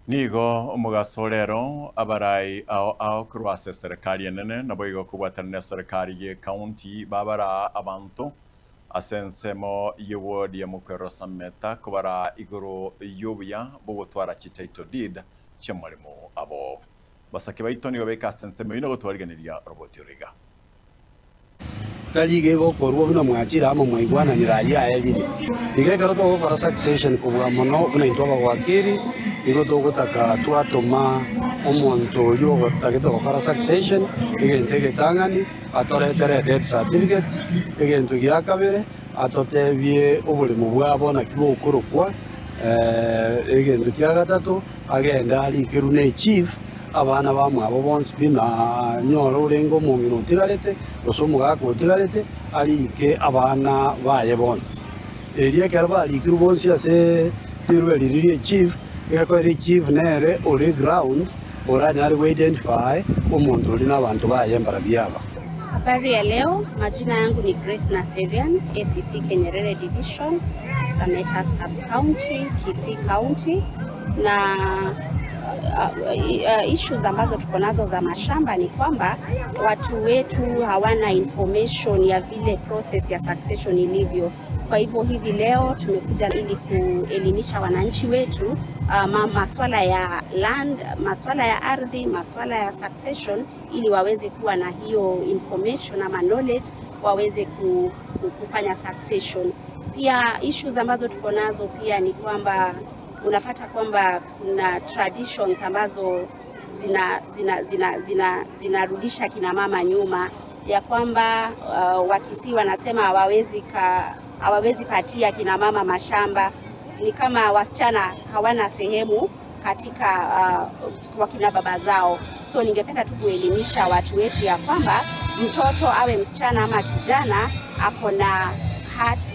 Nigo omogaso rero abarai ao ao korwa ase eserekari enene naboigo kobwatana na eserekari ye county babara abanto ase ensemo ye ward ya Mokwero Sameta kobara igoro y'obuya bw'ogotwara chititle deed chi'amaremo abo. Basake baito nigo baika ase ensemo eyio na gotwarigeneria oroboti oro iga. Tari iga egokorwa buna mwachire amo mwaigwananire ayio aerire. Iga ekero togokora succession kobua mono buna intwe abawakili, nigo togotaka twatoma omonto oria ogotagete gokora succession, egento egetang'ani atoretere death certificate, egento gia kabere atotebie oboremo bwabo naki bokorokwa, egento kia gatato agende arikerwe ne chief. Abana bamwabo bonsi pi nanyore orenge omong'ina otigarete, gose omogaka otigarete, ariike abana baye bonsi. Erio ekero barikirwe bonsi ase rirube riria rie chief, gekoira echief nere ore ground oranyare go identify omonto oria na abanto baye mbarabwo aba. Habari ya leo, majina yangu ni Grace Naserian, ACC Kenyerere Division, Sameta Sub County, Kisii County na issues ambazo tuko nazo za mashamba ni kwamba watu wetu hawana information ya vile process ya succession ilivyo. Kwa hivyo hivi leo tumekuja ili kuelimisha wananchi wetu maswala ya land, maswala ya ardhi, maswala ya succession ili waweze kuwa na hiyo information ama knowledge waweze kufanya succession. Pia issues ambazo tuko nazo pia ni kwamba unapata kwamba kuna traditions ambazo zinarudisha zina, zina, zina, zinarudisha kina mama nyuma, ya kwamba Wakisii wanasema hawawezi patia kina mama mashamba, ni kama wasichana hawana sehemu katika wakina baba zao. So ningependa tu kuelimisha watu wetu ya kwamba mtoto awe msichana ama kijana ako na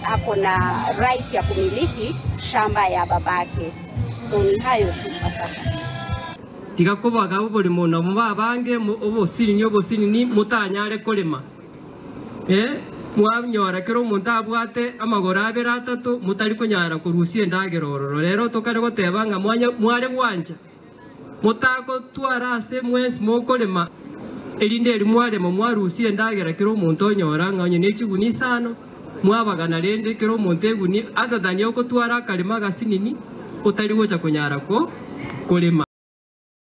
ako na right ya kumiliki shamba ya babake. So ni hayo tu kwa sasa. Tiga kobaga oborimo nabo babange obosinini obosinini motanyare korema mwanyora kero omonto abwate amagoro abere atato motari konyara korusia endagera ororo rero tokare goteba ng'a mwanya mware gwancha motagotwara ase mwensi mokorema erinde eri mwarema mwarusia endagera kero omonto onyora ng'a onye na echiguni isano mwabagana rende kero omonto eguni other than okotwara akarema agasinini otari gocha konyara ko korema.